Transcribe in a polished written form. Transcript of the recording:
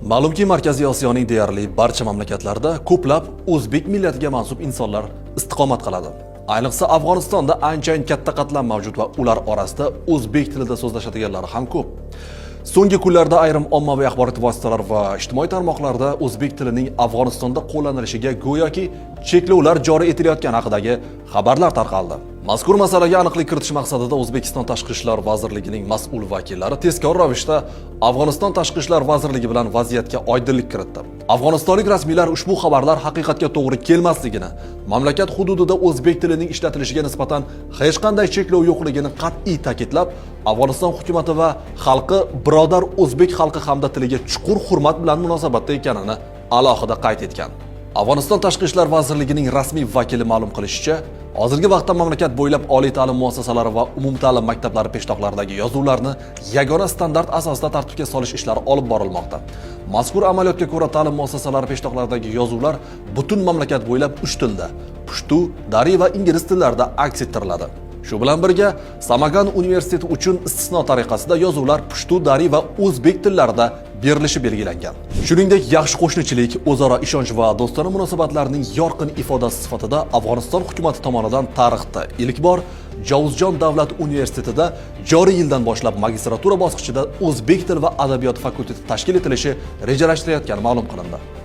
Ma'lumki, Markaziy Osiyoning deyarli barcha mamlakatlarida ko'plab o'zbek millatiga mansub insonlar istiqomat qiladi. Ayniqsa Afg'onistonda anchayin katta qatlam mavjud va ular orasida o'zbek tilida so'zlashadiganlari ham ko'p. So'nggi kunlarda ayrim ommaviy axborot vositalari va ijtimoiy tarmoqlarda o'zbek tilining Afg'onistonda qo'llanilishiga go'yoki cheklovlar joriy etilayotgani haqidagi xabarlar tarqaldi. Mazkur masalaga aniqlik kiritish maqsadida O'zbekiston Tashqi ishlar vazirligining mas'ul vakillari tezkor ravishda Afg'oniston Tashqi ishlar vazirligi bilan vaziyatga oydinlik kiritdi. Afg'onistonlik rasmiylar ushbu xabarlar haqiqatga to'g'ri kelmasligini, mamlakat hududida o'zbek tilining ishlatilishiga nisbatan hech qanday cheklov yo'qligini qat'iy ta'kidlab, Afg'oniston hukumati va xalqi birodar o'zbek xalqi hamda tiliga chuqur hurmat bilan munosabatda ekanini alohida qayd etgan. Afg'oniston Tashqi ishlar vazirligining rasmiy vakili ma'lum qilishicha, hozirgi vaqtda mamlakat bo'ylab oliy ta'lim muassasalari va umumta'lim maktablari peshtoqlaridagi yozuvlarni yagona standart asosida tartibga solish ishlari olib borilmoqda. Mazkur amaliyotga ko'ra, ta'lim muassasalari peshtoqlaridagi yozuvlar butun mamlakat bo'ylab 3 tilda: pushtu, dari va ingliz tillarida aks ettiriladi. Shu bilan birga, Samagan universiteti uchun istisno tariqasida yozuvlar pushtu, dari va o'zbek tillarida berilishi belgilangan. Shuningdek, yaxshi qo'shnichilik, o'zaro ishonch va do'stona munosabatlarning yorqin ifodasi sifatida Afg'oniston hukumati tomonidan tarixda ilk bor Jovuzjon davlat universitetida joriy yildan boshlab magistratura bosqichida o'zbek tili va adabiyot fakulteti tashkil etilishi rejalashtirilayotgani ma'lum qilindi.